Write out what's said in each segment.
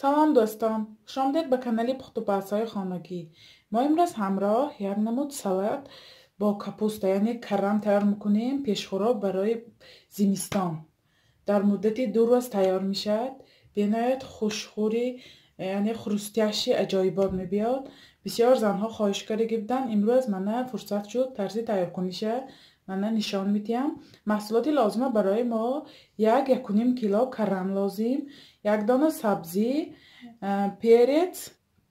Салом дӯстон, хуш омадед ба канали пухтупазҳои хонагӣ. Мо имрӯз ҳамроҳ як намуд салат бо капуста, яъне карам тайёр мекунем, пешхӯрок барои зимистон. Дар муддати 2 рӯз тайёр мешавад. Бениҳоят хушхӯри, яъне хрустящий аҷоибот мебиёд. Бисёр занҳо хоҳиш карда буданд. Имрӯз мана фурсат шуд тарзи тайёркуниша мана нишон медиҳам. Маҳсулоти лозима барои мо 1-1.5 кило карам лозим, як дона сабзӣ, перец,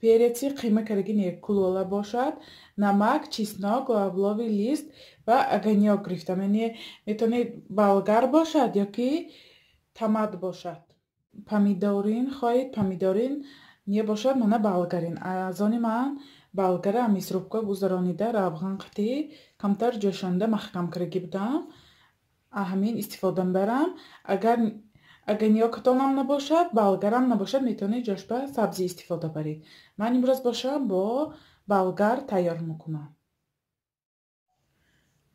переци қима кардаги не, кулола бошад, намак, чеснок, лавлови лист ва огонёк гирифтам. Яъне метавонед болгар бошад ёки томат бошад. Помидорин хоҳед, помидорин не бошад, мана болгарин. Аз они ман болгара мясорубка гузаронида равған қатӣ камтар ҷӯшонда маҳкам кардаги будам. Ҳамин истифода мебарам. Агар огонёкатонам набошад, болгарам набошад, метавонед ҷошба сабзӣ истифода баред. Ман имрӯз бошам бо болгар тайёр мекунам.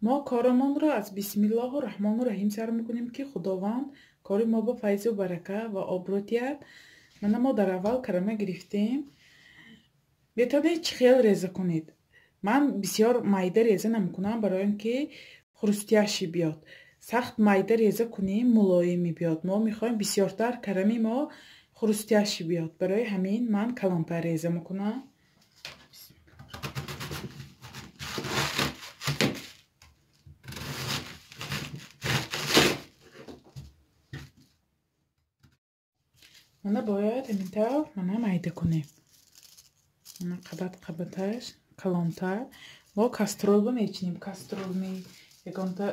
Мо корамонро аз бисмиллоҳу раҳмону раҳим сар мекунем, ки Худованд кори мо бо файзу барака ва обрӯ диҳад. Мана мо дар аввал карама гирифтем. Метавонед чӣ хел реза кунед. Ман бисёр майда реза намекунам, барои он ки хрустящий биёд. Сахт майда реза кунем, мулоим мебиёд. Мо мехоҳем бисёртар карами мо хрустящий биёд. Барои ҳамин ман калонтар реза мекунам. Мана бояд ҳамин тавр мана майда кунем. Мана қабат қабаташ калонтар. Мо каструлба мечинем. Каструл ягонта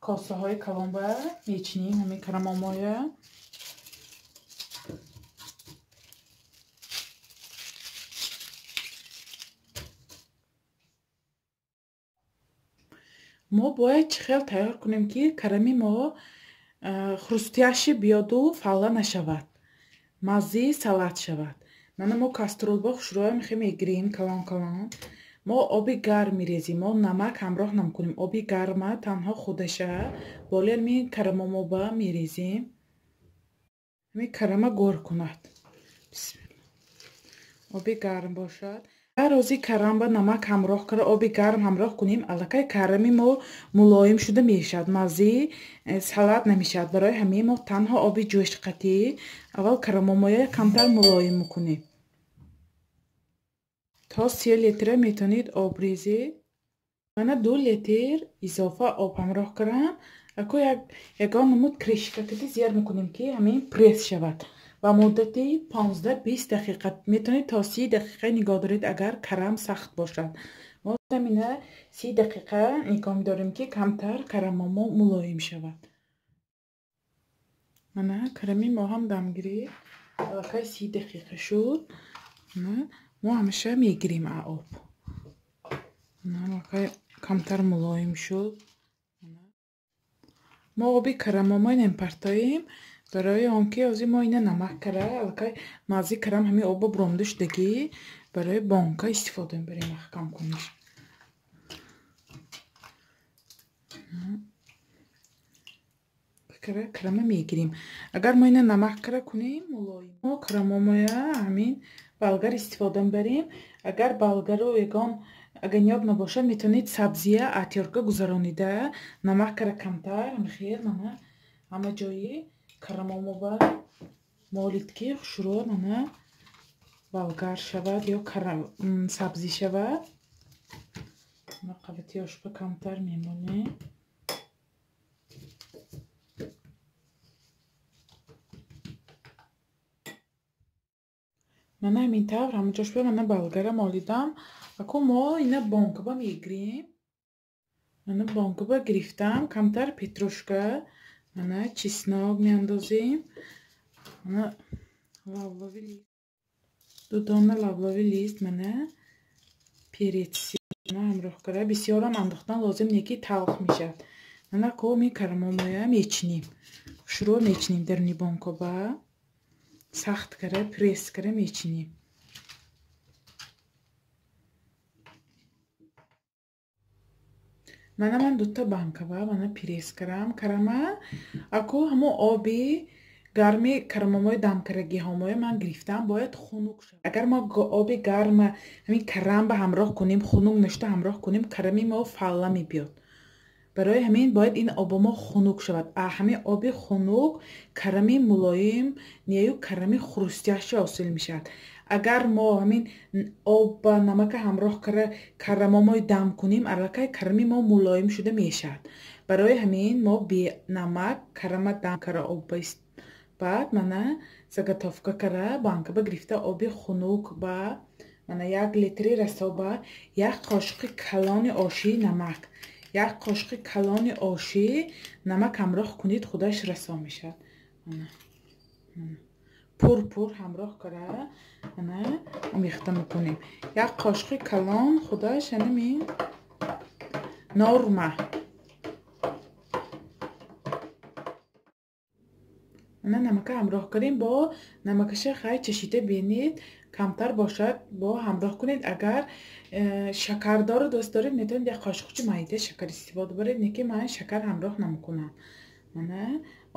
косаҳои калонба мечинем ҳамин карамомоя. Мо бояд чӣ хел тайёр кунем, ки карами мо хрустящий биёду фалла нашавад, маззаи салат шавад. Мана мо каструлба хушрӯя мехоҳем мегирем калон калон. Мо оби гарм мерезем, мо намак ҳамроҳ намекунем. Оби гарма танҳо худаша болои ҳамин карамомоба мерезем. Ҳамин карама гор кунад. Бисмилла. Оби гарм бошад. Ҳар рӯзи карам ба намак ҳамроҳ карда оби гарм ҳамроҳ кунем, аллакай карами мо мулоим шуда мешавад, маззаи салат намешавад. Барои ҳамин мо танҳо оби ҷӯшқатӣ аввал карамомоя камтар мулоим мекунем. То 3 литра метавонед об резед. Мана 2 литр изофа об ҳамроҳ кардам. Ако ягон намуд крышка кати зер мекунем, ки ҳамин пресс шавад. Ва муддати 15-20 дақиқа метавонед то 30 дақиқа нигоҳ доред, агар карам сахт бошад. Мо замина 30 дақиқа нигоҳ медорем, ки камтар карамомо мулоим шавад. Мана карами мо ҳам дам гирифт. Аллакай 30 дақиқа шуд. Мо ҳамеша мегирем об. Аллакай камтар мулоим шуд. Мо оби карамомои намепартоем, барои он ки ҳозир мо ина намак кара, аллакай маззаи карам ҳамин обо буромда шудагӣ, барои бонка истифода мебарем маҳкам куниш. Карама мегирем. Агар мо ина намак кара кунем, мулоим. Мо карамомоя ҳамин болгар истифода мебарем. Агар болгару ягон огонёк набошад, метавонед сабзия атёрка гузаронида намак кара камтар ҳамихел мана ҳама ҷои карамомоба молид, ки хушрӯ мана болгар шавад ё сабзӣ шавад. Қабати ошба камтар мемонем. Мана ҳамин тавр ҳама ҷошба мана болгара молидам. Ако мо ина бонкаба мегирем. Мана бонкаба гирифтам, камтар петрушка, мана чеснок меандозем. Мана лавлови лист, 2 дона лавлови лист, мана перец ҳамроҳ карда. Бисёрам андохтан лозим не, ки талх мешавад. Мана ко ми карамомоя мечинем. Хушрӯ мечинем даруни бонкаба. Сахт карда, пресс карда мечинем. Мана ман 2 банкава мана пресс кардам карама. Ако ҳамо оби гарми карамомои дамкарагиҳомои ман гирифтам, бояд хунук шавад. Агар мо оби гарма ҳамин карам ба ҳамроҳ кунем, хунук нашуда ҳамроҳ кунем, карами мо фалла мебиёд. Барои ҳамин бояд ин обо мо хунук шавад. Ҳамин оби хунук карами мулоим нею карами хрустящий ҳосил мешавад. Агар мо ҳамин об ба намака ҳамроҳ кара карамомои дам кунем, аллакай карами мо мулоим шуда мешавад. Барои ҳамин мо бе намак карама дам кара об баъд мана заготовка кара банка ба гирифта оби хунук ба мана 1 литри расоба 1 қошиқи калони оши намак, 1 қошиқи калони оши намак ҳамроҳ кунед, худаш расо мешавад. Пур-пур ҳамроҳ кара мана омехта мекунем. 1 қошиқи калон худаш ҳамин норма. Мана намака ҳамроҳ кардем, бо намакаша хай чашида бинед, камтар бошад бо ҳамроҳ кунед. Агар шакардорро дӯст доред, метавонед 1 қошиқчи майда шакар истифода баред, лекин ман шакар ҳамроҳ намекунам. Мана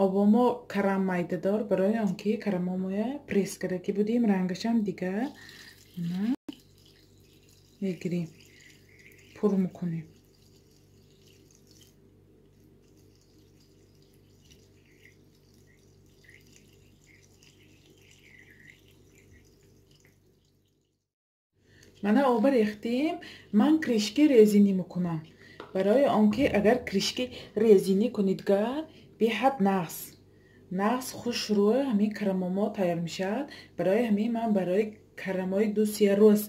обомо карам майдадор, барои он ки карамомоя пресс карда будем, рангашам дига. Мана мегирем, пур мекунем. Мана оба рехтем. Ман кришки резинӣ мекунам, барои он ки агар кришки резинӣ кунидга беҳад нағз хушрӯ ҳамин карамомо тайёр мешавад. Барои ҳамин ман барои карамои 2-3 рӯз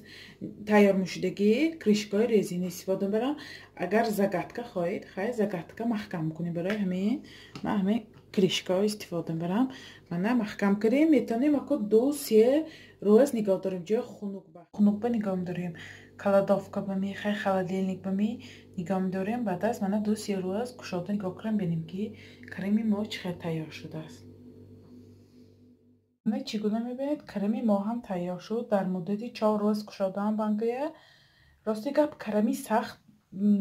тайёр мешудагӣ кришкаҳои резинӣ истифода мебарам. Агар загадка хоҳед, хай загадка маҳкам мекунем. Барои ҳамин ман ҳамин кришкаҳо истифода мебарам. Мана маҳкам кардем, метавонем ако 2-3 рӯз нигоҳ дорем, ҷои хунук ба нигоҳ медорем, кладовка ба ми, хай холодильник ба ми нигоҳ медорем. Баъд аз мана 2-3 рӯз кушода нигоҳ кунем, бинем ки карами мо чӣ хел тайёр шудааст. Мана чӣ гуна мебинед, карами мо ҳам тайёр шуд. Дар муддати 4 рӯз кушодаам банкая. Рости гап, карами сахт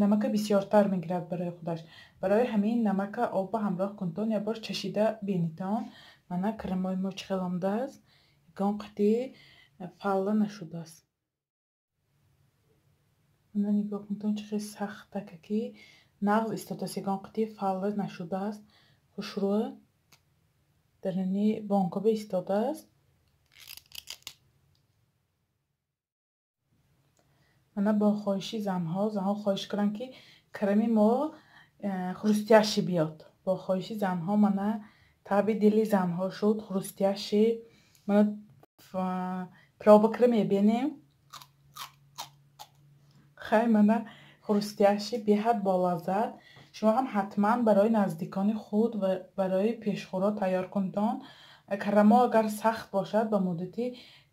намака бисёртар мегирад барои худаш. Барои ҳамин намака обба ҳамроҳ кунтон, як бор чашида бинитон. Мана карамои мо чӣ хел омадааст, ягон қити фалла нашудааст. Мана нигоҳ кунтон, чӣ хел сахтака ки нағз истодааст, ягон қити фалла нашудааст, хушрӯ даруни бонкаба истодааст. Мана бо хоҳиши занҳо, занҳо хоҳиш карданд ки карами мо хрустящий биёд. Бо хоҳиши занҳо мана таби дили занҳо шуд хрустящий. Мана проба карда мебинем. Хай мана хрустящий беҳад болаззат. Шумо ҳам ҳатман барои наздикони худ ва барои пешхӯро тайёр кунтон. Карамо агар сахт бошад, ба муддати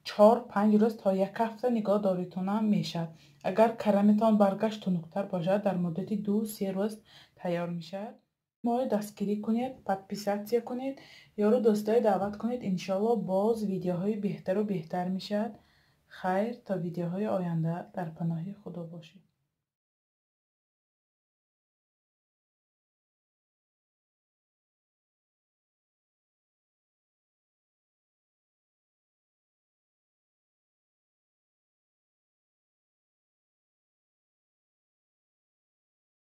4-5 рӯз то 1 ҳафта нигоҳ доритонам мешавад. Агар карамитон баргашт тунуктар бошад, дар муддати 2-3 рӯз тайёр мешавад. Моро дастгирӣ кунед, подписатсия кунед, ёру дӯстое даъват кунед. Иншоалло боз видеоҳои беҳтару беҳтар мешавад. Хайр, то видеоҳои оянда дар паноҳи Худо бошед.